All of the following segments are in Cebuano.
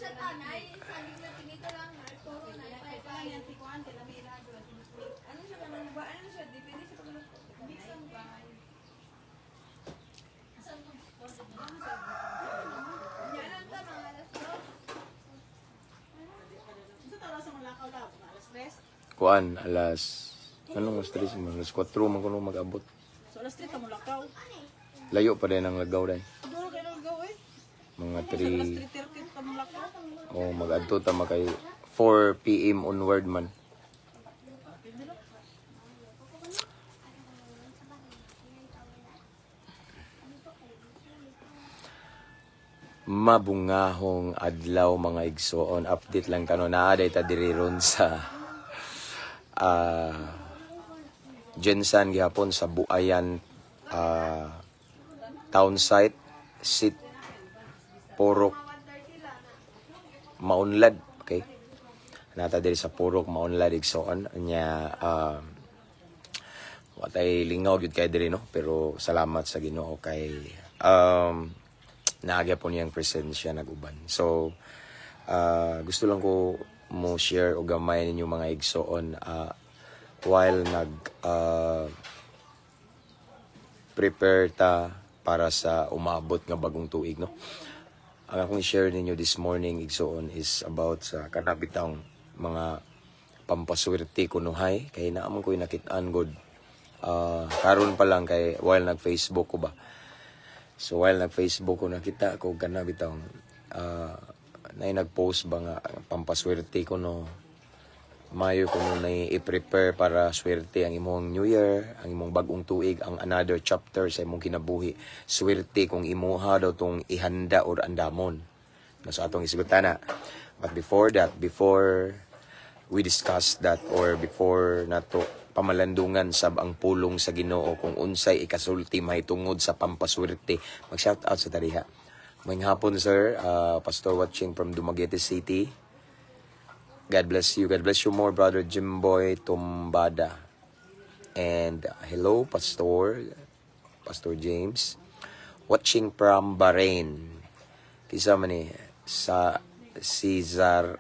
Siya ta, nay, saging na tinito lang, nay, turo, nay, pay-pay. Ano siya kanang ba? Ano siya? Depende sa pagluto. Mix ang bahay. Yan ang ta, mga alas 2. Unsa ta oras ang lakaw daw? Alas 3? Kuan, alas anong alas 3 man, alas 4 man kuno mag-abot. So alas 3 ta mo lakaw. Layo pa din ang lagaw dai. Duol kay lagaw eh. Mga So alas 3 3:30 ta mo lakaw. Oh, mag-adto ta makay 4 PM onward man. Mabungahong adlaw, mga igsoon. Update lang kano naa day ta diri ron sa GenSan gihapon sa Buayan town site sit Purok Maunlad, okay? Nata diri sa Purok Maunlad, igsoon. Nya watay lingaw gyud kay diri, no, pero salamat sa Ginoo kay naagya po niyang presensya nag-uban. So gusto lang ko mo share og gamay ninyo, mga igsoon, while nag prepare ta para sa umabot nga bagong tuig, no. Ang akong share ninyo this morning, igsoon, is about sa kanabitang mga pampaswerte kunuhay kay naamon ko'y nakit-an god karon pa lang kay while nag Facebook ko ba. So while nag Facebook ko, nakita ko kana bitawng nay nag-post ba nga pampaswerte ko, no, mayo kuno na i-prepare para swerte ang imong New Year, ang imong bagong tuig, ang another chapter sa imong kinabuhi. Swerte kung imuha daw tong ihanda or andamon. No, sa atong isgutana. But before that, before we discuss that or before nato pamalandungan sab ang pulong sa Ginoo kung unsay ikasulti mahitungod sa pampaswerte, mag shout out sa tariha. Maayong hapon, sir, pastor watching from Dumaguete City. God bless you. God bless you more, Brother Jimboy Tumbada. And hello, Pastor, Pastor James. Watching from Bahrain. Kisa man ni sa Cesar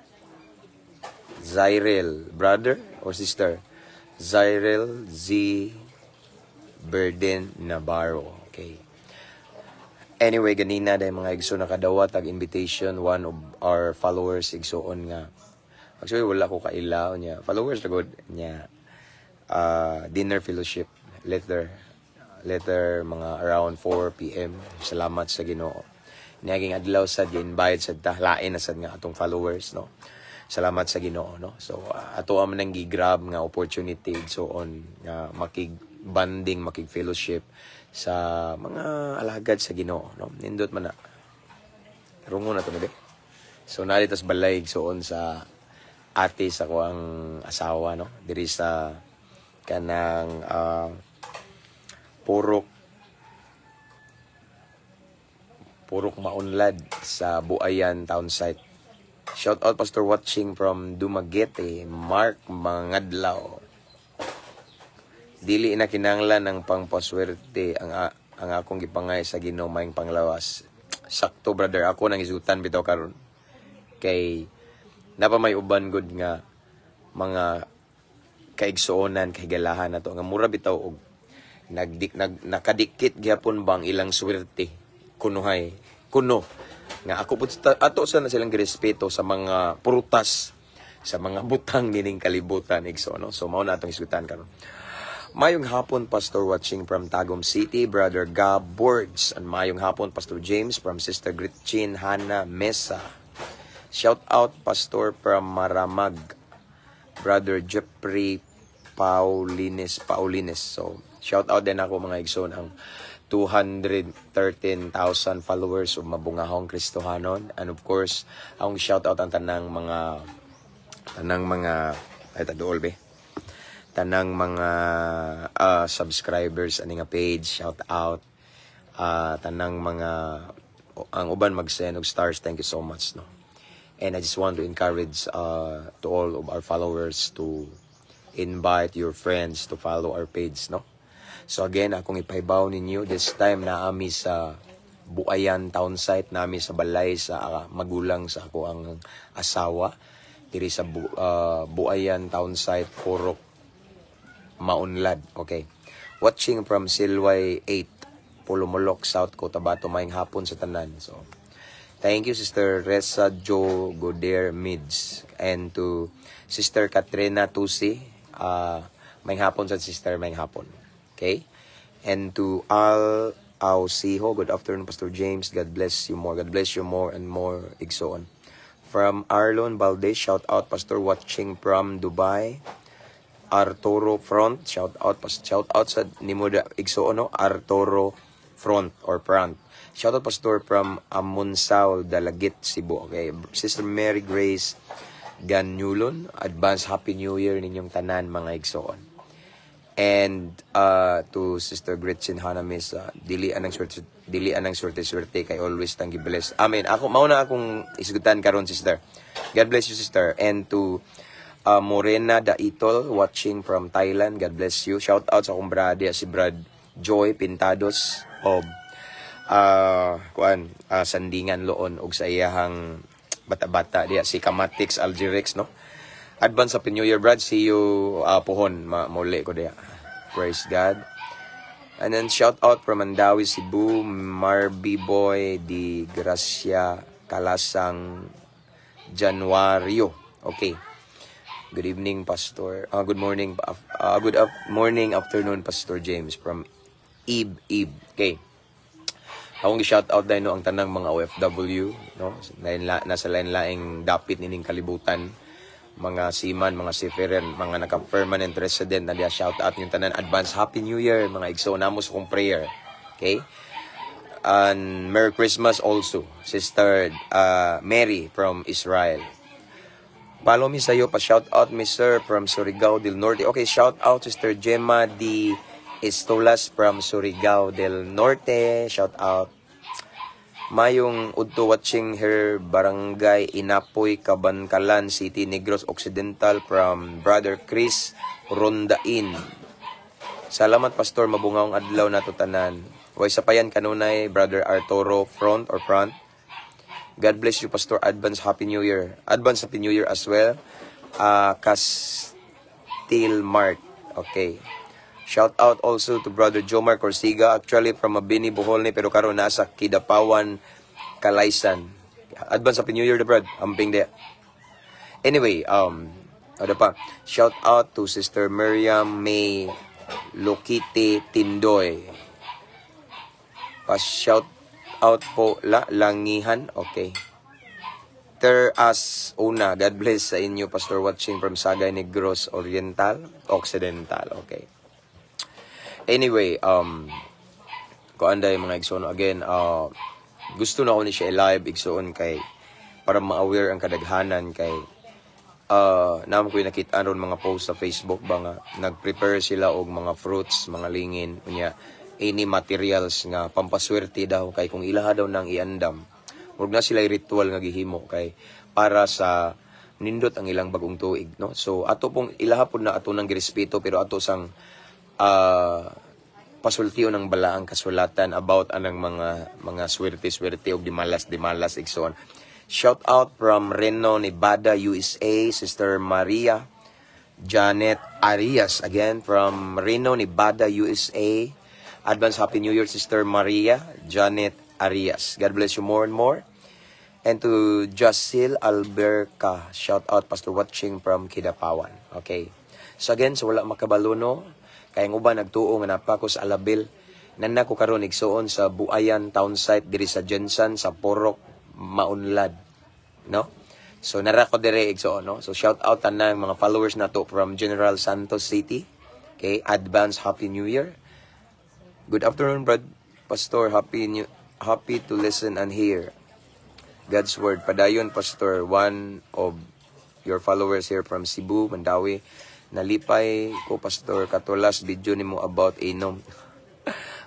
Zyrel, brother or sister? Zyrel Z. Berden Navarro. Okay. Anyway, ganina dahil, mga igsoon, nakadawat ag invitation one of our followers, igsoon, nga actually wala ko kaila niya. Followers na good niya. Dinner fellowship later later mga around 4 p.m. Salamat sa Ginoo. Niaging adlaw sad gi-invite sad ta, lain na sad nga atong followers, no. Salamat sa Ginoo, no. So ato man nang gi-grab nga opportunity so on nga makig bonding, makig fellowship sa mga alagad sa Ginoo, no. Nindot man na. Rungo na to ni be. So naa tas balay soon sa ate sa ko ang asawa, no, diri sa kanang Purok Maunlad sa Buayan Town Site. Shout out, Pastor, watching from Dumaguete, Mark Mangadlaw. Dili na kinanglan ng pangpaswerte ang akong gipangay sa Ginoo maayong panglawas. Sakto, brother, ako nang isutan bitaw karon. Kay napa may uban gud nga mga kaigsuonan kahigalahan nato nga mura bitaw og nagdik nag nakadikit gyapon bang ilang swerte kunuhay kuno nga ako pud ato sa na silang girespeto sa mga prutas, sa mga butang nining kalibutan, igsoon, no. So mao na atong isgutan karon. Mayong hapon, Pastor, watching from Tagum City, Brother Gab Boards. And mayong hapon, Pastor James, from Sister Gretchen Hana Mesa. Shout out, Pastor, from Maramag, Brother Jeffrey Paulines Paulines. So, shout out din ako, mga igsoon, ang 213,000 followers of Mabungahong Kristohanon. And of course, ang shout out ang tanang mga ay taduol be. Tanang mga subscribers ani nga page, shout out. Tanang mga ang uban mag-send og stars, thank you so much, no. And I just want to encourage to all of our followers to invite your friends to follow our page, no. So again, akong ipahibaw ninyo this time na ami sa Buayan town site nami sa balay sa magulang sa ako ang asawa diri sa Buayan town site, Purok Maunlad. Okay. Watching from Silway 8, Polomolok, South Cotabato. Maayong hapon sa tanan. So, thank you, Sister Reza Joe Goder Mids. And to Sister Katrina Tusi. Maayong hapon sa sister, maayong hapon. Okay? And to Al Ausiho, good afternoon, Pastor James. God bless you more. God bless you more and more, igsoon. From Arlon Valdez, shout out, Pastor, watching from Dubai. Arturo Front, shout out, shout out sa nimo da igsoon, no? Arturo Front or Front. Shout out, Pastor, from Amunsao, Dalagit, Cebu. Okay, Sister Mary Grace Ganyulon, advance Happy New Year ninyong tanan, mga igsoon. And to Sister Gretchen Hanamis, dili anang swerte swerte kay always tang bless. Amen. Ako mao na akong isgutan karon, sister. God bless you, sister. And to Morena Daitol watching from Thailand. God bless you. Shout out sa akong brad, si Brad Joy Pintados of kuan Sandingan Loon ug sa iyahang bata-bata diya, si Kamatix Algerix, no. Advance Happy New Year, Brad. See you pohon muli ko diya. Praise God. And then shout out from Mandaue, Cebu, Marby Boy Di Gracia Kalasang Januario. Okay. Good evening, Pastor. Good morning, good up, morning, afternoon, Pastor James from Ib Ib. Okay. Akong gi-shout out dahil, no, ang tanang mga OFW, no? Nasa lain-laing dapit nining kalibutan, mga seaman, mga seafarer, mga naka-permanent resident na diya, shout out yung tanan. Advance Happy New Year, mga igsoon namo sa kong prayer. Okay? And Merry Christmas also, Sister Mary from Israel. Follow me sa'yo pa, shout out me, sir, from Surigao del Norte. Okay, shout out Sister Gemma D. Estolas from Surigao del Norte. Shout out. Mayong udto, watching here, Barangay Inapoy, Kabankalan City, Negros Occidental, from Brother Chris Rondain. Salamat, Pastor, mabungawong adlaw nato tanan. Way sapayan kanunay, Brother Arturo Front or Front. God bless you, Pastor. Advance Happy New Year. Advance Happy New Year as well. Castil Mart. Okay. Shout out also to Brother Jomar Corsiga, actually from Mabini, Bohol ni, pero karon nasa Kidapawan, Kalaysan. Advance Happy New Year, the brad. Amping de. Anyway, ano pa? Shout out to Sister Miriam May Lokite Tindoy. Pa-shout out po la langihan. Okay. Ter as una, God bless sa inyo, Pastor, watching from Sagay, Negros Oriental, Occidental. Okay. Anyway, kuan day, mga igsoon, again, gusto na ako ni siya live, igsoon, kay para ma-aware ang kadaghanan kay naman ko yung nakita ron mga post sa Facebook ba nga nag-prepare sila og mga fruits, mga lingin, unya any materials nga pampaswerte daw kay kung ilaha daw nang iandam. Murag na sila ritual nga gihimo kay para sa nindot ang ilang bagong tuig, no? So ato pong ilaha pud na ato nang girespeto, pero ato sang pasultiyo ng balaang kasulatan about anang mga swerte-swerte og dimalas dimalas, igsoon. Shout out from Reno, Nevada, USA, Sister Maria Janet Arias again from Reno, Nevada, USA. Advance Happy New Year, Sister Maria Janet Arias. God bless you more and more. And to Jacil Alberca, shout out, Pastor, watching from Kidapawan. Okay. So again, so wala makabalo, no, kay ang uban nagtuo nga naa pa ko sa Alabel. Nana ko karon, igsuon, sa Buayan Town Site diri sa Gensan sa Porok Maunlad. No? So nara ko dire, igsuon, no. So shout out tanang mga followers nato from General Santos City. Okay, advance Happy New Year. Good afternoon, Brad Pastor. Happy to listen and hear God's word. Padayon, Pastor, one of your followers here from Cebu, Mandaue. Nalipay ko, Pastor, kato last video nimo about inom.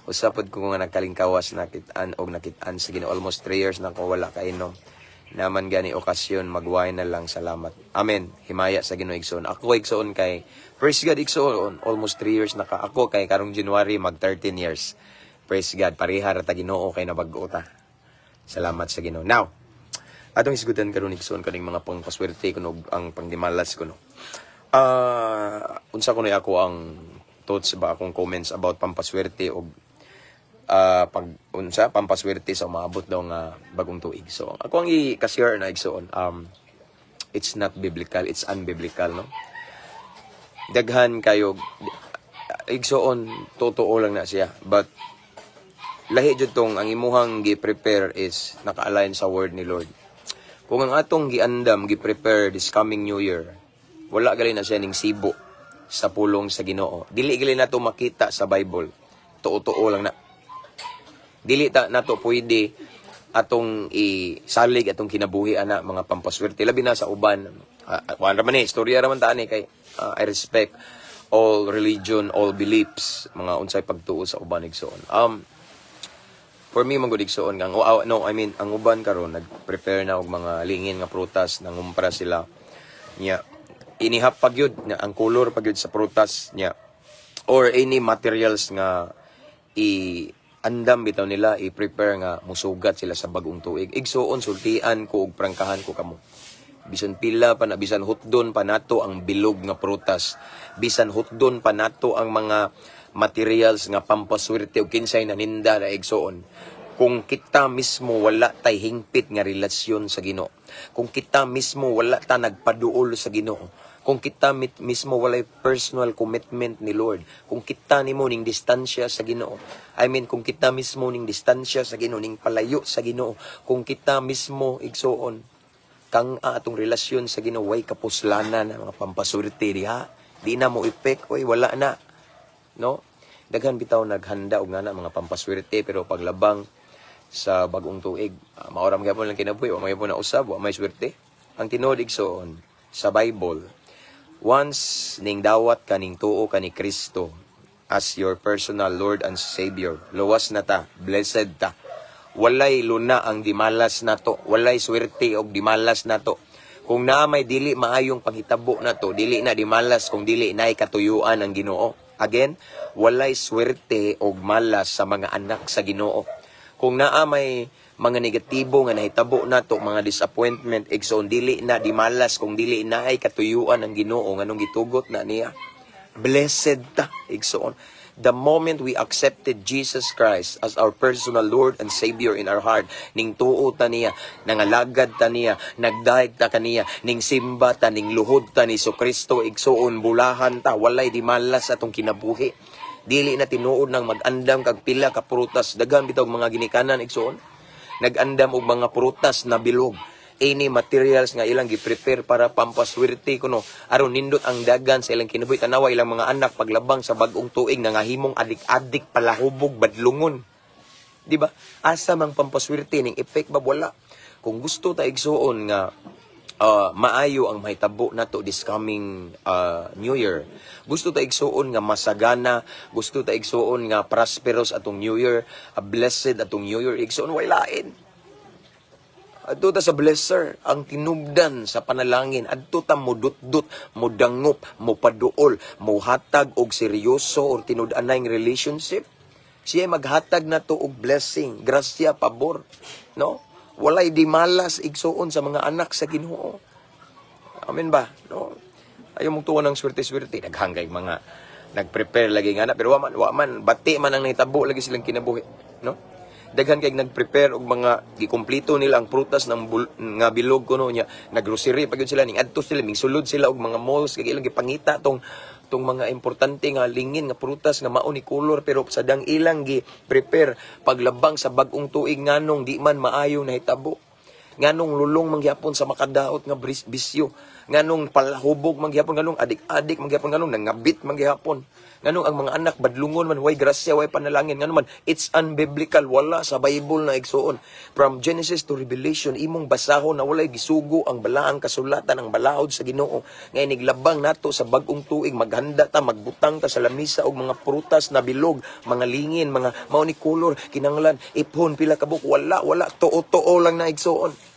Usa pod ko nga nagkalingkawas nakitaan og nakitaan sa Ginoo. Almost 3 years na ko wala kainom. Naman gani okasyon, mag-wine na lang, salamat. Amen. Himaya sa Ginoo, igsoon. Ako, igsoon, kay praise God, igsoon, almost 3 years na ka. Ako kay karong January mag 13 years. Praise God, pareha ra ta Ginoo kay nabag-o ta. Salamat sa Ginoo. Now, atong isgutan karon, igsoon, kaning mga pangpaswerte kuno, ang pangdimalas kuno. Unsa kuno ako ang thoughts ba, akong comments about pampaswerte og pag unsa pampaswerte sa umaabot daw nga bagong tuig. So, ako ang i-share na, igsoon, it's not biblical, it's unbiblical, no? Daghan kayo, igsoon, totoo lang na siya. But lahi jud tong ang imuhang gi-prepare is naka-align sa word ni Lord. Kung ang atong giandam, gi-prepare this coming New Year, wala gali na siya ning sibo sa pulong sa Ginoo. Dili gali nato makita sa Bible. Tuo-tuo lang na. Dili ta nato pwede atong isalig atong kinabuhi ana mga pampaswerte, labi na sa uban. Uh, ra man ni istorya ra man ta ani kay I respect all religion, all beliefs, mga unsay pagtuo sa uban, igsoon. For me man gud, igsoon, ang oh, no, I mean, ang uban karon nag-prepare na og mga lingin nga prutas, nangumpra sila nya, inihap pa gyud nga ang color pa gyud sa prutas niya or any materials nga i andam bitaw nila, i-prepare nga musugat sila sa bagong tuig. Igsuon, sultian ko ug prangkahan ko kamo. Bisan pila pa na, bisan hutdon pa nato ang bilog nga prutas, bisan hutdon pa nato ang mga materials nga pampaswerte ug kinsay naninda na, igsuon, kung kita mismo wala tay hingpit nga relasyon sa Ginoo, kung kita mismo wala ta nagpaduol sa Ginoo, kung kita mismo walay personal commitment ni Lord, kung kita nimo ning distansya sa Ginoo, I mean, kung kita mismo ning distansya sa Ginoo, ning palayo sa Ginoo, kung kita mismo, igsuon, kang atong relasyon sa Ginoo, way kapuslanan ang mga pampaswerte diha. Di na mo effect, oy, wala na. No? Daghan bitaw naghanda og ngana mga pampaswerte, pero paglabang sa bagong tuig, maora man gyapon lang kinabuhi, wa man gyapon na usab, wa may swerte. Ang tinuod, igsoon, sa Bible, once ning dawat ka, ning tuo ka ni Kristo as your personal Lord and Savior, luwas na ta, blessed ta. Walay luna ang dimalas nato, walay swerte og dimalas nato. Kung naa may dili maayong panghitabo nato, dili na dimalas kung dili naay katuyuan ang Ginoo. Again, walay swerte og malas sa mga anak sa Ginoo. Kung naa may mga negatibo nga nahitabo nato, mga disappointment, igsoon, dili na dimalas kung dili naay katuyuan ang Ginoo nganong gitugot na niya. Blessed ta, igsoon. The moment we accepted Jesus Christ as our personal Lord and Savior in our heart, ning tuo ta niya, nangalagad ta niya, nagdayeg ta kaniya, ning simba ta, ning luhod ta ni Kristo, igsoon, bulahan ta, walay dimalas atong kinabuhi. Dili na tinuod nang mag-andam kag pila ka prutas, daghan bitaw mga ginikanan, igsoon. Nag-andam og mga prutas na bilog, any materials nga ilang gi-prepare para pampaswerte kuno aron nindot ang dagan sa ilang kinabuhi. Tanawa ilang mga anak paglabang sa bag-ong tuig, nangahimong adik-adik, palahubog, badlungon, di ba? Asa mang pampaswerte ning effect ba? Wala. Kung gusto ta, igsuon, nga maayo ang mahitabo nato this coming New Year. Gusto ta, igsuon, nga masagana, gusto ta, igsuon, nga prosperous atong New Year, a blessed atong New Year, igsuon, way lain. Adto ta sa blesser, ang tinubdan sa panalangin. Adto ta mudutdut, mudangop, mupaduol, muhatag og seryoso or tinud-anay relationship. Siya maghatag na to og blessing, grasya, pabor, no? Walay di malas, igsuon, sa mga anak sa Ginoo. Amen ba? No? Ayaw mong tuwa ng swerte-swerte. Daghang mga nag-prepare lagi nga na, pero wa man, bati man ang nahitabo lagi silang kinabuhi, no? Daghan kay nag-prepare og mga gikumplito nila ang prutas ng nga bilog kuno niya, naggrocery pa gyud sila, ning adto sila, sulod sila og mga malls kay ilang gipangita tong mga importante nga lingin nga prutas nga mao ni color, pero sa dang ilang gi prepare paglabang sa bag-ong tuig, nganong di man maayo nahitabo? Nganong lulong mangyapon sa makadaot nga bisyo? Nganong palahubog mangyapon? Nganong adik-adik mangyapon? Nganong nangabit mangyapon? Nganong ang mga anak badlungon man? Way grasya, way panalangin. Ngano man? It's unbiblical. Wala sa Bible na, igsuon. From Genesis to Revelation, imong basahon na walay gisugo ang balaang kasulatan, ang balaod sa Ginoo nga iniglabang nato sa bag-ong tuig, maghanda ta, magbutang ta sa lamisa og mga prutas na bilog, mga lingin, mga mao ni color, kinanglan iphon pila ka buok. Wala, wala, tuo-tuo lang na, igsuon.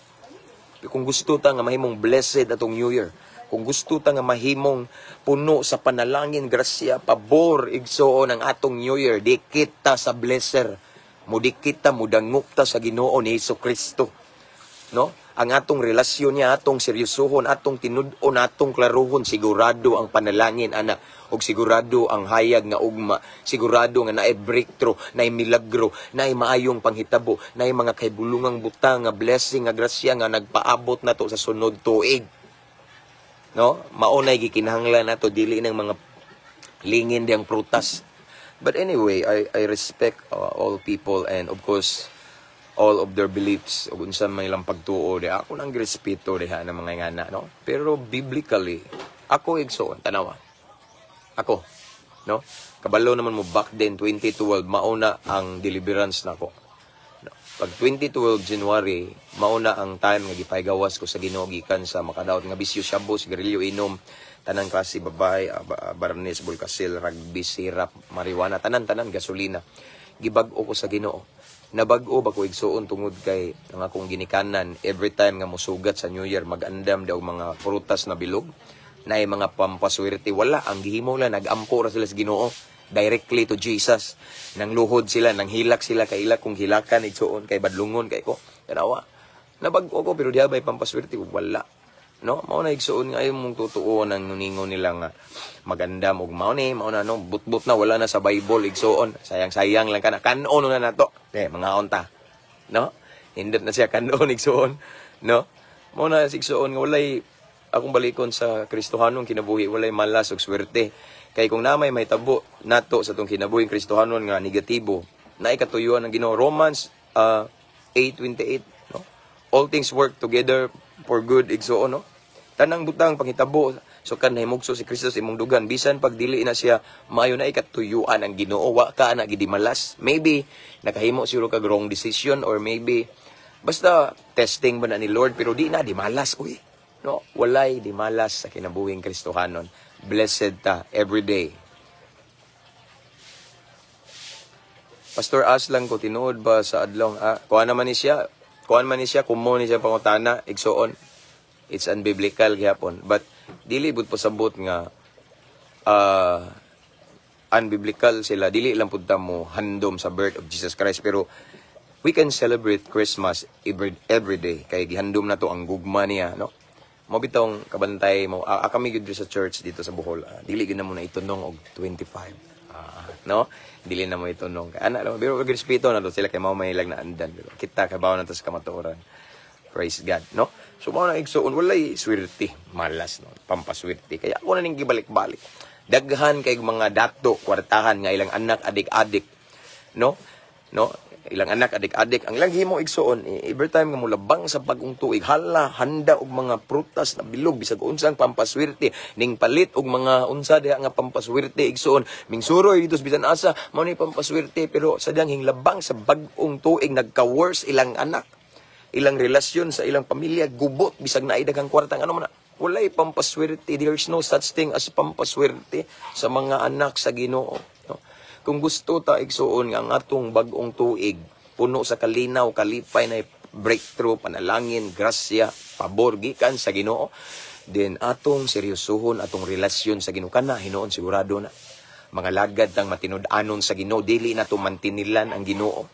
Kung gusto ta nga mahimong blessed atong New Year, Kung gusto ta nga mahimong puno sa panalangin, grasya, pabor, igsuon ang atong New Year, dikit ta sa blesser. Mudikit ta, mudangop ta sa Ginoo ni Hesus Kristo. No? Ang atong relasyon niya, atong seryosohon, atong tinud-on, atong klaruhon, sigurado ang panalangin, ana, ug sigurado ang hayag nga ugma, sigurado nga naay breakthrough, naay milagro, naay maayong panghitabo, naay mga kaybulungang butang nga blessing, nga grasya nga nagpaabot nato sa sunod tuig. No? Maunay gikinahanglan nato, dili ng mga lingin diyang prutas. But anyway, I respect all people and, of course, all of their beliefs ug unsa man ilang pagtuo di ako nang respeto diha ng mga ngana, no? Pero biblically, ako, igsoon, tanawa ako, no, kabalo naman mo, back then 2012 mauna ang deliverance nako, no? Pag 2012 January, mauna ang time nga gipaygawas ko sa Ginoo gikan sa makadaot nga bisyo, shabu, sigarilyo, inom, tanang klase babae, barnis, bulkasil, rugby, sirap, marijuana, tanan-tanan, gasolina. Gibag-o ko sa Ginoo. Nabag-o ba ko, igsuon, tungod kay ang akong ginikanan, every time nga musugat sa New Year, magandam daw mga prutas na bilog na mga pampaswerte. Wala ang gihimo lang, nagampo ra sila sa Ginoo, directly to Jesus. Nang luhod sila, nang hilak sila kay ila kung hilakan, igsuon, kay badlungon kay ko. Tanawa, nabag-o ko, pero diha bay pampaswerte? Wala, no? Mao na, igsuon, nga mong tutuo ng ningon nila nga magandam og mao ni mao na, no, butbut na, wala na sa Bible, igsuon. Sayang-sayang lang kana. Kanon na nato eh, mga unta, no? Hindot na siya kanon, igsuon, no? Mao na, igsuon, nga walay akong balikon sa Kristohanon kinabuhi, walay malas ug swerte, kay kung namay may tabo nato sa tong kinabuhi Kristohanon nga negatibo, naay katuyuan ng Ginoo. Romans 8:28, no? All things work together for good, igsuon, no? Tanang butang panghitabo so kan nahimugso si Kristo sa imong dugan, bisan pag dili na siya maayo, na ikatuyuan ang Ginoo, wa ka na gidimalas. Maybe nakahimo siguro kag wrong decision or maybe basta testing ba na ni Lord, pero di na dimalas, uy, no? Walay dimalas sa kinabuhing Kristohanon. Blessed ta every day. Pastor Aslan ko, tinuod ba sa adlong, kuan naman ni siya, kuan man ni siya, kumo ni siya pangutana, igsuon. It's unbiblical gihapon, but dili bud pasabot nga unbiblical sila. Dili lang pud ta mo handom sa birth of Jesus Christ, pero we can celebrate Christmas every day kay gihandom na to ang gugma niya, no? Mo bitong kabantay mo, kami gyud sa church dito sa Bohol, dili gyud na mo na itunong og 25, no? Dili na mo itunong kay ana lang, pero og respeto na to sila kay mao may ilang naandan, pero kita kabaw na to sa kamatuoran. Praise God, no? So mao na, igsuon, walay swerte, malas, no, pampaswerte. Kaya ako na ning gibalik-balik. Daghan kay mga dato, kwartahan nga ilang anak adik-adik, no? No? Ilang anak adik-adik. Ang ilang himo, igsuon, every time nga mulabang sa bagong tuig, hala, handa og mga prutas na bilog, bisag unsang pampaswerte, ning palit og mga unsa diha nga pampaswerte, igsuon, mingsuroy dito sa bisan asa, mao ni pampaswerte, pero sadyang hinglabang sa bagong tuig, nagka-worse ilang anak, ilang relasyon sa ilang pamilya gubot, bisag naay daghang kwarta. Ano man na, walay pampaswerte. There is no such thing as pampaswerte sa mga anak sa Ginoo, no? Kung gusto ta, igsuon, nga ang atong bag-ong tuig puno sa kalinaw, kalipay, na breakthrough, panalangin, grasya, pabor gikan sa Ginoo, then atong seryosohon atong relasyon sa Ginoo. Kana hinuon, sigurado na mga lagad tang matinud-anon sa Ginoo. Dili na to mantinilan ang Ginoo,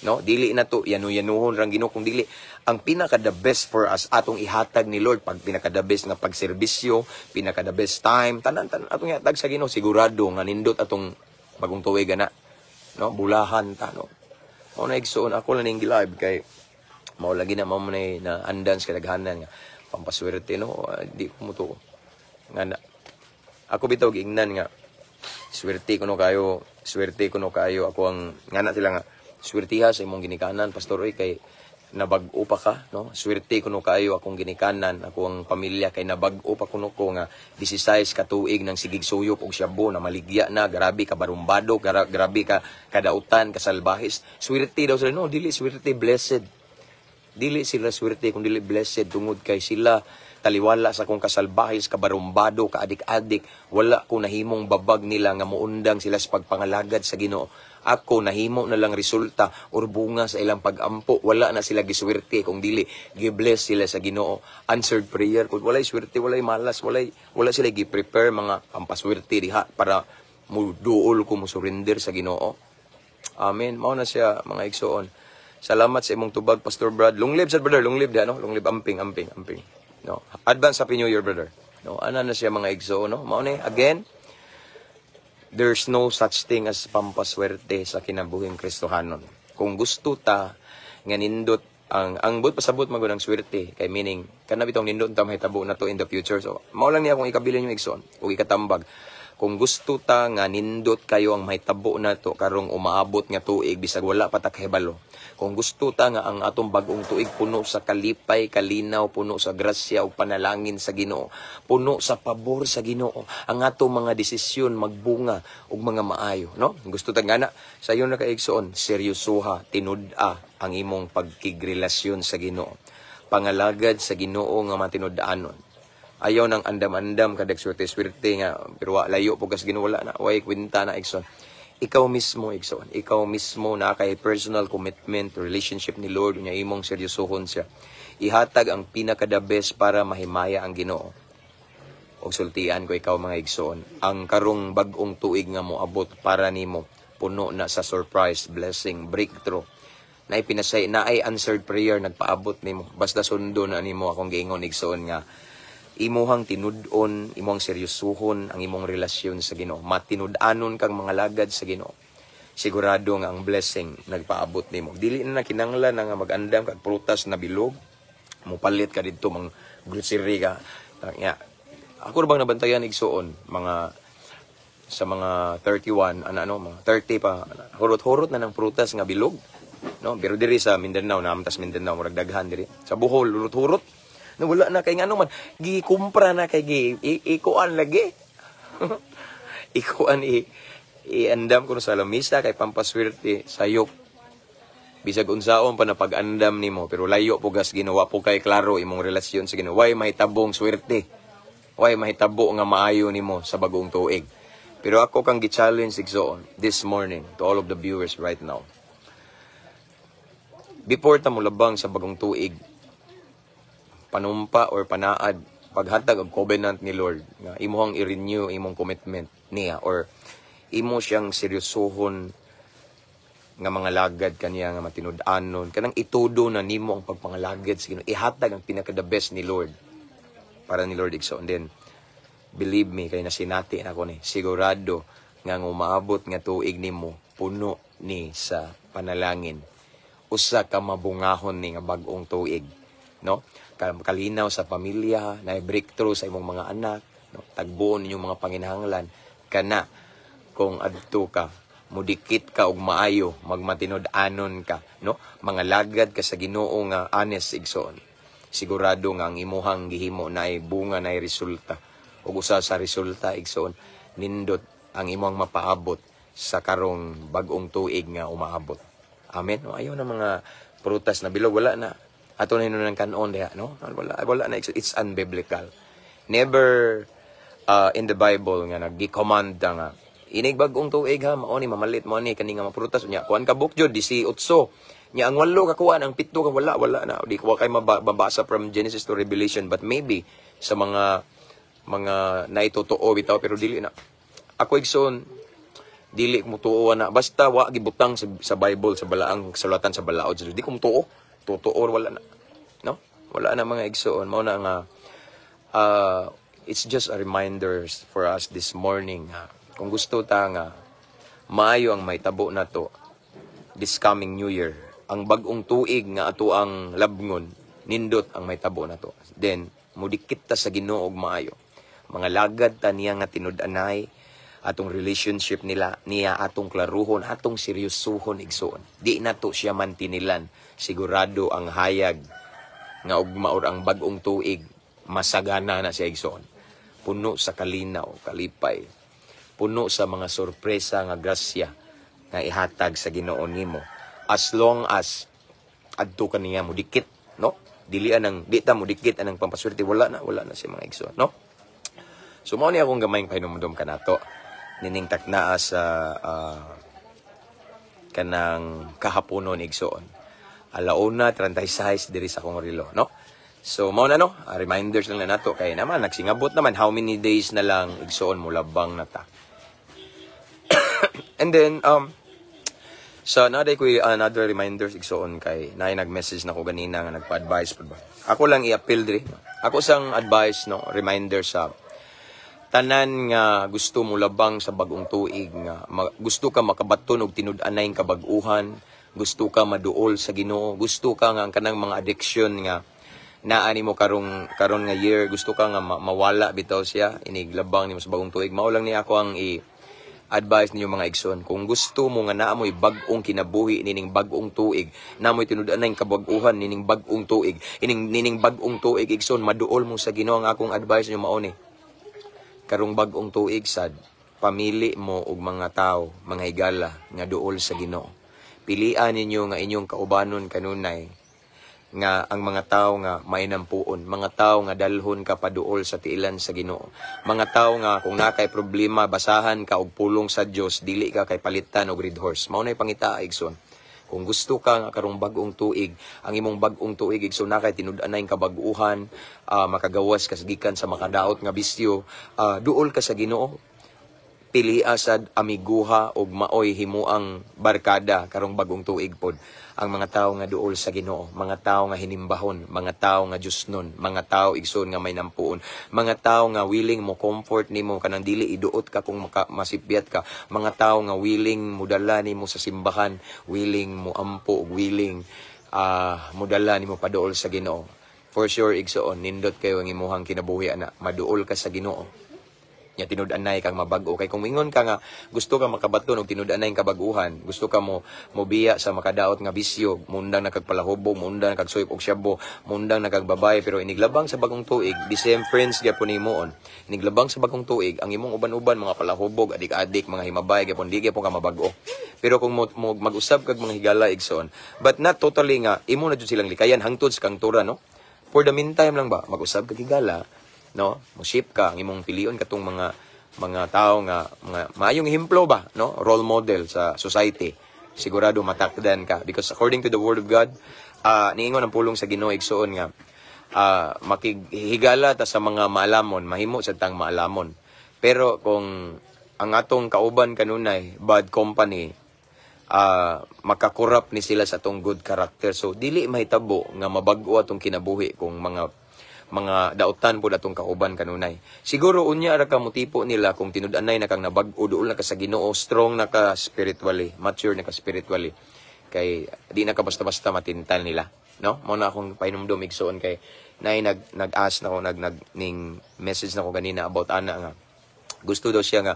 no? Dili na to yanu-yanuhon rang Ginoo. Kung dili ang pinaka the best for us atong ihatag ni Lord, pag pinaka the best nga pagserbisyo, pinaka the best time, tanan tanan atong ihatag sa Ginoo, sigurado nga nindot atong bagong tuig na, no? Bulahan ta, no? Mao na, igsuon, ako lang ning live kay mao lagi na mao man na andan sa kadaghanan nga pampaswerte, no? Di ko mutuo nga na. Ako bitaw giingnan nga swerte kuno kayo, swerte kuno kayo ako ang ngana sila nga swertiha sa imong ginikanan, pastor, oy, kay nabag-o pa ka, no? Swerte kuno kayo akong ginikanan, ako ang pamilya, kay nabag-o pa kuno ko nga 16 ka tuig nang sigig suyop og shabu, na maligya na, grabe ka barumbado, grabe ka kadautan, kasalbahis. Swerte daw sila, no? Dili swerte, blessed. Dili sila swerte kung dili blessed, tungod kay sila Taliwala sa akong kasalbahis, kabarumbado, kaadik-adik, wala ko nahimong babag nila nga muundang sila sa pagpangalagad sa Ginoo. Ako nahimo na lang resulta or bunga sa ilang pagampo. Wala na sila giswerte kung dili gibless sila sa Ginoo. Answered prayer. Kung walay swerte, walay malas, wala sila gi-prepare mga pampaswerte diha para muduol ko, mo surrender sa Ginoo. Amen. Mao na siya, mga igsoon. Salamat sa imong tubag, Pastor Brad. Long live sa brother, long live diha, no? Long live, amping, amping, amping. No. Advance Happy New Year, brother. No, ana na siya, mga igsoon, no? Mao ni again, there's no such thing as pampaswerte sa kinabuhing Kristohanon. Kung gusto ta nga nindot ang buot pasabot magud ang swerte kay meaning kana bitong nindot ta mahitabo na to in the future. So mao lang niya akong ikabilin yung igsoon ug ikatambag. Kung gusto ta nga nindot kayo ang mahitabo na to karong umaabot nga tuig bisag wala pa ta kahibalo. Kung gusto ta nga ang atong bag-ong tuig puno sa kalipay, kalinaw, puno sa grasya ug panalangin sa Ginoo, puno sa pabor sa Ginoo, ang atong mga desisyon magbunga og mga maayo, no? Gusto ta nga na sayon na kaigsoon, seryosoha, tinud-a ang imong pagkigrelasyon sa Ginoo. Pangalagad sa Ginoo nga matinud-anon. Ayaw nang andam-andam kadag swerte-swerte nga pero wa, layo po kas Ginoo, wala na, way kwenta na, igsoon. Ikaw mismo, igsoon, ikaw mismo na kay personal commitment, relationship ni Lord nya imong seryosohon siya. Ihatag ang pinaka the best para mahimaya ang Ginoo. Og sultian ko ikaw, mga igsoon, ang karong bag-ong tuig nga moabot para nimo puno na sa surprise, blessing, breakthrough. Naay pinasay, naay answered prayer nagpaabot nimo. Basta sundo na nimo akong giingon, igsoon, nga imuhang tinud-on, imong seryosuhon ang imong relasyon sa Ginoo. Matinud-anon kang mga lagad sa Ginoo. Sigurado nga ang blessing nagpaabot nimo. Dili na kinanglan na nga mag-andam kag prutas na bilog. Mupalit ka didto mang grocery ka. Ya. Ako ra bang nabantayan, igsuon, mga sa mga 31 ano ano mga 30 pa, hurot-hurot na ng prutas nga bilog, no? Pero diri sa Mindanao, naamtas Mindanao, murag daghan diri sa Bohol, hurot-hurot no, wala na kay ngano man gikumpra na kay gi ikuan lagi, ikuan iandam kuno sa lamisa kay pampaswerte. Sayop, bisag unsaon pa na pag-andam nimo, pero layo po gas Ginoo po kay klaro imong relasyon sa Ginoo, way mahitabong swerte, way mahitabo nga maayo nimo sa bagong tuig. Pero ako kang gi-challenge, igsoon, this morning, to all of the viewers right now, before ta molabang sa bagong tuig, panumpa or panaad, paghatag og covenant ni Lord nga imuhang i-renew imong commitment niya or imo siyang seryosohon nga mga lagad kaniya nga matinud-anon kanang itudo na nimo ang pagpangalagad sa Ginoo, ihatag ang pinaka the best ni Lord para ni Lord, igsoon. Then believe me, kay nasinati nako ni, sigurado nga ang umaabot nga tuig nimo puno ni sa panalangin, usa ka mabungahon ni nga bag-ong tuig, no? Kalinaw sa pamilya na, breakthrough sa imong mga anak, no? Tagbuon ninyong mga panginahanglan kana kung adto ka, mudikit ka og maayo, magmatinud-anon ka, no? Mga lagad ka sa Ginoo nga honest, igsoon. Sigurado nga ang imuhang gihimo na ay bunga, na ay resulta. Ug usa sa resulta, igsoon, nindot ang imong mapaabot sa karong bag-ong tuig nga umaabot. Amen. No, ayaw na mga prutas na bilog, wala na. Ato na ng kanon diha, no? Wala, wala na. It's unbiblical. Never in the Bible nga nag-command nga inig bag-ong tuig ha, mao ni mamalit mo ni kani nga mga prutas nya kuan ka book jud 18 nya ang walo ka kuan, ang pito ka, wala, wala na. Di ko kay mabasa from Genesis to Revelation, but maybe sa mga naitotoo bitaw, pero dili na ako, igsoon, dili ko mutuo na basta wa gibutang sa Bible, sa balaang kasulatan, sa balaod. Di ko mutuo, totoo, wala na, no? Wala na, mga igsoon. Mao na nga it's just a reminder for us this morning ha. Kung gusto ta nga maayo ang mahitabo na to this coming New Year, ang bag-ong tuig nga ato ang labngon, nindot ang mahitabo na to, then mudikit ta sa Ginoo og maayo, mga lagad ta niya nga tinud-anay, atong relationship nila niya atong klaruhon, atong seryosohon, igsoon. Di nato siya mantinilan. Sigurado ang hayag nga ugma or ang bag-ong tuig masagana na siya, igsoon, puno sa kalinaw, kalipay, puno sa mga sorpresa nga grasya nga ihatag sa Ginoo nimo as long as adto ka niya, mudikit. no? Dili anang di ta mo dikit anang pampaswerte, wala na siya, mga igsoon, no? So mao ni akong gamayng pahinumdom kanato nining taknaa sa kanang kahaponon, igsoon. 1:36 diri sa akong relo, no? So mao na, no, reminders lang na nato kay naman nagsingabot naman, how many days na lang, igsoon, mo labang na ta. And then sa naday ko another reminders, igsoon, kay naay nag-message na ko ganina nga nagpa-advise pud ba. Ako lang i-appeal diri, no? Ako sang advice, no, reminder sa tanan nga gusto mo labang sa bagong tuig, nga gusto ka makabaton og tinud-anay kabag-uhan, gusto ka maduol sa Ginoo, gusto ka nga ang kanang mga addiction nga naa nimo karong karon nga year, gusto ka nga mawala bitaw siya iniglabang nimo sa bagong tuig. Mao lang ni ako ang i advice ninyo, mga igsoon. Kung gusto mo nga naa mo'y bag-ong kinabuhi nining bag-ong tuig, naa mo'y tinud-anay kabag-uhan nining bag-ong tuig, ining nining bag-ong tuig, igsoon, maduol mo sa Ginoo, ang akong advice ninyo mao ni: karong bag-ong tuig sad, pamili mo og mga tao, mga higala nga duol sa Ginoo. Pilian ninyo nga inyong kaubanon kanunay nga ang mga tao nga mainampuon, mga tao nga dalhon ka paduol sa tiilan sa Ginoo. Mga tao nga kung naa kay problema, basahan ka og pulong sa Dios, dili ka kay palitan og red horse. Mao nay pangita, igsoon. Kung gusto ka nga karong bag-ong tuig, ang imong bag-ong tuig, igsoon, na kay tinud-anay kabag-uhan, makagawas ka sa gikan sa makadaot nga bisyo, duol ka sa Ginoo, pili asad amiguha og maoy himuang barkada karong bagong tuig pod ang mga tawo nga duol sa Ginoo, mga tawo nga hinimbahon, mga tawo nga Diosnon, mga tawo, igsoon, nga may nampuon, mga tawo nga willing mo comfort nimo kanang dili iduot ka kung masipyat ka, mga tawo nga willing modala nimo sa simbahan, willing mo ampo ug willing modala nimo paduol sa Ginoo. For sure, igsoon, nindot kayo ang imuhang kinabuhi ana, maduol ka sa Ginoo nya tinud-anay kang mabag-o. Kay kung mingon ka nga gusto ka makabaton og tinud-anay kabag-uhan, gusto ka mo mobiya sa makadaot nga bisyo, mundang na kag palahubog, mundang na kag suyop og syabo, mundang na kag babae, pero iniglabang sa bagong tuig, the same friends gyapon nimo on. Iniglabang sa bagong tuig, ang imong uban-uban mga palahubog, adik-adik, mga himabay gyapon, di gyapon ka mabag-o. Pero kung mo mag-usab kag mga higala, igsoon, but not totally nga imo na jud silang likayan hangtod sa kangtura, no? For the meantime lang ba, mag-usab kag higala, no? Mo ship ka ang imong pilion katong mga tao nga mga maayong ehemplo ba, no? Role model sa society. Sigurado matakdan ka because according to the word of God, niingon ang pulong sa Ginoo, igsoon, nga makighigala ta sa mga maalamon, mahimo sa tang maalamon. Pero kung ang atong kauban kanunay bad company, makakurap ni sila sa atong good character. So dili mahitabo nga mabag-o atong kinabuhi kung mga dautan po atong kauban kanunay. Siguro unya ra ka motipo nila kung tinud-anay na kang nabag-o, duol na ka sa Ginoo, strong na ka spiritually, mature na ka spiritually. Kay di na ka basta-basta matintal nila, no? Mao na akong pahinumdom, igsoon, kay nay nag-ask na ko nag nag ning message na ko ganina about ana nga gusto daw siya nga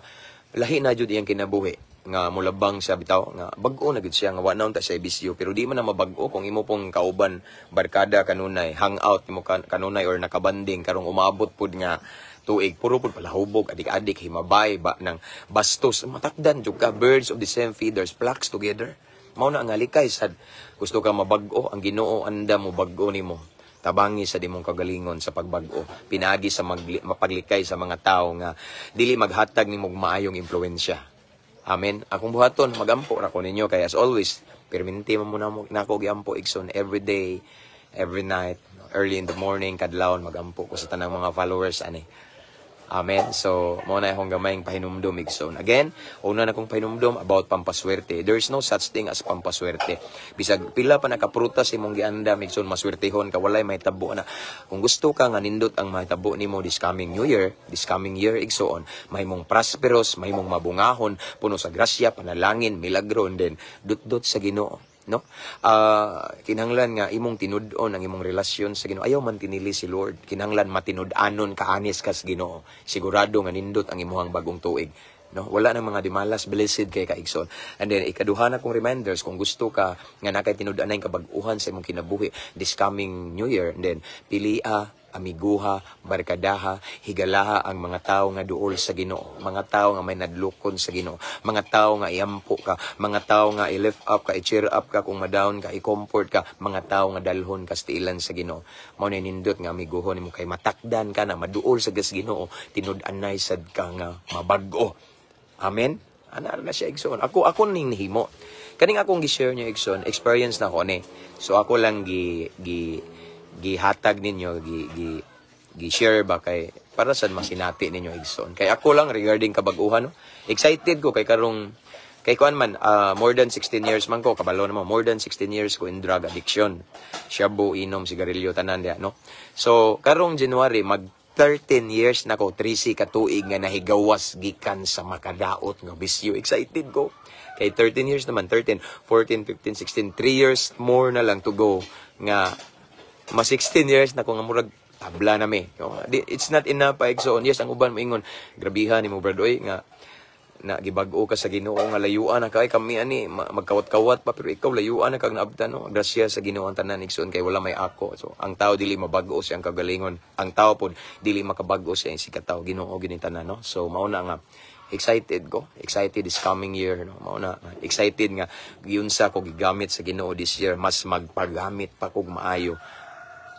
lahi na jud iyang kinabuhi nga mulabang siya bitaw nga bag-o na gud siya, nga wa na unta siya bisyo, pero di man na mabag-o kung imo pong kauban barkada kanunay, hangout nimo kanunay or nakabanding karong umabot pud nga tuig, puro pud palahubog, adik-adik, himabay ba ng bastos, matakdan jud ka. Birds of the same feathers flocks together. Mao na nga likay sad. Gusto ka mabag-o, ang Ginoo anda mo bag-o nimo. Tabangi sa imong kagalingon sa pagbag-o pinaagi sa mapaglikay sa mga tao nga dili maghatag nimo og maayong impluwensya. Amen. Akong buhaton, magampo ra ko ninyo kay as always, perminti man mo na nako giampo, igsoon, every day, every night, early in the morning, kadlawon magampo ko sa tanang mga followers ani. Amen. So, mao na akong gamayng pahinumdom, igsoon. Again, una na kong pahinumdom about pampaswerte. There is no such thing as pampaswerte. Bisag pila pa nakaprutas imong giandam, igsoon, maswertehon ka, walay mahitabo na. Kung gusto ka nga nindot ang mahitabo nimo this coming New Year, this coming year, igsoon, mahimong prosperous, mahimong mabungahon, puno sa grasya, panalangin, milagro, and then dut-dut sa Ginoo, no? Kinahanglan nga imong tinud-on ang imong relasyon sa Ginoo. Ayaw man tinili si Lord. Kinahanglan matinud-anon ka, anis ka sa Ginoo. Sigurado nga nindot ang imuhang bagong tuig, no? Wala nang mga dimalas, blessed kay ka, igsoon. And then ikaduha na kong reminders, kung gusto ka nga nakay tinud-anay kabag-uhan sa imong kinabuhi this coming New Year, and then pilia Amiguha, barkadaha, higalaha ang mga tao nga duol sa Ginoo, mga tao nga may nadlukon sa Ginoo, mga tao nga iampo ka, mga tao nga i-lift up ka, i-cheer up ka kung ma-down ka, i-comfort ka, mga tao nga dalhon ka sa tiilan sa Ginoo. Mao na nindot nga amiguhon nimo kay matakdan ka na maduol sa gas Ginoo, tinud-anay sad ka nga mabag-o. Amen. Ana na siya, igsoon. Ako ning nihimo. Kaning akong gi-share niyo, igsoon, experience na ko ni. So ako lang gi gi gihatag ninyo, gi gi gi-share ba kay para sad masinati ninyo, igsoon. Kay ako lang regarding kabag-uhan, no. Excited ko kay karong kay kuan man, more than 16 years man ko kabalo na mo, more than 16 years ko in drug addiction. Shabu, inom, sigarilyo, tanan diya, no. So karong January mag 13 years na ko, 13 ka tuig nga nahigawas gikan sa makadaot nga bisyo. Excited ko. Kay 13 years naman, 13, 14, 15, 16, 3 years more na lang to go nga ma 16 years na ko nga murag tabla na mi. It's not enough pa, igsoon. Yes, ang uban moingon, "Grabihan nimo, brad, oy, nga na gibag-o ka sa Ginoo nga layuan na kay kami ani magkawat-kawat pa, pero ikaw layuan na kag naabtan," no. Grasya sa Ginoo ang tanan, igsoon, kay wala may ako. So ang tao dili mabag-o siyang kagalingon, ang tao pod dili makabag-o siya si katawo. Ginoo gini tanan, no. So mao na nga excited ko, excited this coming year, no. Mao na excited nga giunsa ko gigamit sa Ginoo this year, mas magpagamit pa kog maayo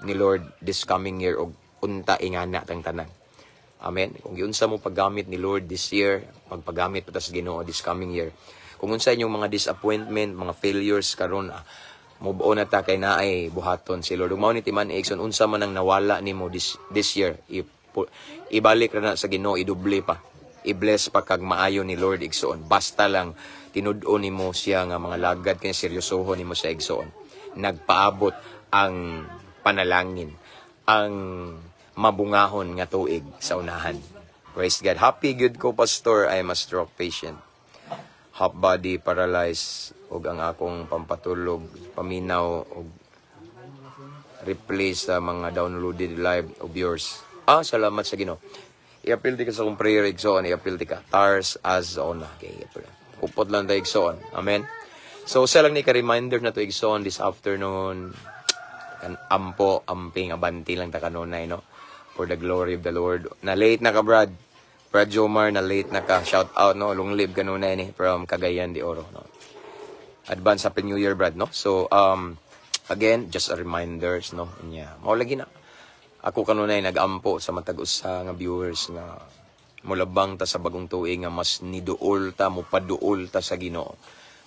ni Lord this coming year og unta ingana tang tanan. Amen. Kung giunsa mo paggamit ni Lord this year, magpagamit pa ta sa Ginoo this coming year. Kung unsa inyong mga disappointment, mga failures karon, move on na ta kay naay buhaton si Lord. Ug mao ni timan, igsoon, unsa man ang nawala nimo this this year, ibalik ra na sa Ginoo, idoble pa. I-bless pa kag maayo ni Lord, igsoon. Basta lang tinud-on nimo siya nga mga lagad kay seryosohon nimo sa igsoon. Nagpaabot ang panalangin, ang mabungahon nga tuig sa unahan. Praise God. Happy good ko, Pastor. I am a stroke patient. Half body paralyzed ug ang akong pampatulog paminaw og replay sa mga downloaded live of yours. Ah, salamat sa Ginoo. I-appeal di ka sa akong prayer, igsoon. I-appeal di ka. Tars as ona. Okay, i-appeal. Upot lang tayo, igsoon. Amen. So, usa lang ni ka reminder na to, igsoon, this afternoon. Kan ampo, amping, abanti lang ta kanunay, no? For the glory of the Lord. Na late na ka, Brad. Brad Jomar, na late na ka. Shout out, no? Long live kanunay ni from Cagayan de Oro, no? Advance Happy New Year, Brad, no? So, again, just a reminders, no? Nya, mao lagi na. Ako kanunay nag-ampo sa matag usa nga viewers nga mulabang ta sa bagong tuig nga mas niduol ta, mopaduol ta sa Ginoo.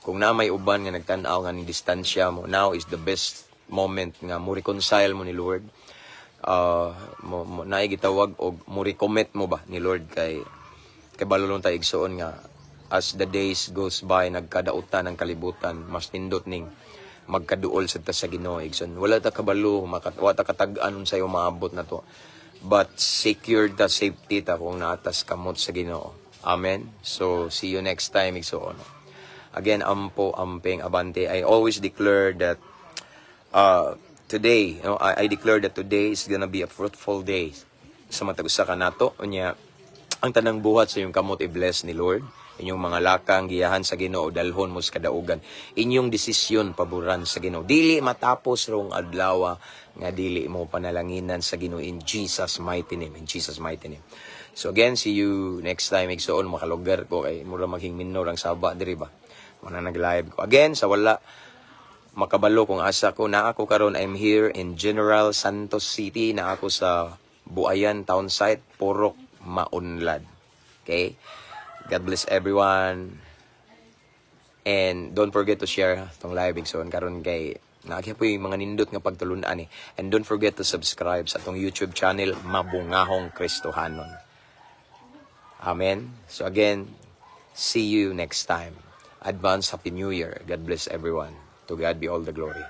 Kung na may uban nga nagtan-aw nga ni distansya mo, now is the best moment nga mo reconcile mo ni Lord. Mo naay gitawag og mo recommit mo ba ni Lord kay kay balulong ta, igsoon, nga as the days goes by nagkadautan ang kalibutan, mas nindot ning magkaduol sa ta sa Ginoo, igsoon. Wala ta kabalo, wa ta katag-an unsay umaabot na to, but secured ta, safety ta kung naatas kamot sa Ginoo. Amen. So see you next time, igsoon. Again, ampo, amping, abante. I always declare that today, I declare that today is gonna be a fruitful day sa matag usa ka nato. Unya, ang tanang buhat sa inyong kamot i-bless ni Lord. Inyong mga lakang giyahan sa Ginoo, dalhon mo sa kadaugan. Inyong desisyon paboran sa Ginoo. Dili matapos rong adlaw nga dili mo panalanginan sa Ginoo in Jesus' mighty name. In Jesus' mighty name. So again, see you next time. Igsoon, makalugar ko kay mura maghing minor ang saba diri ba. Muna nag-live ko. Again, sa wala makabalo kung asa ko na ako karon, I'm here in General Santos City na ako sa Buayan Town Site, Purok Maunlad. Okay? God bless everyone. And don't forget to share tong live, igsoon, karon kay naagya po yung mga nindot nga pagtulunan eh. And don't forget to subscribe sa atong YouTube channel, Mabungahong Kristohanon. Amen. So again, see you next time. Advance Happy New Year. God bless everyone. To God be all the glory.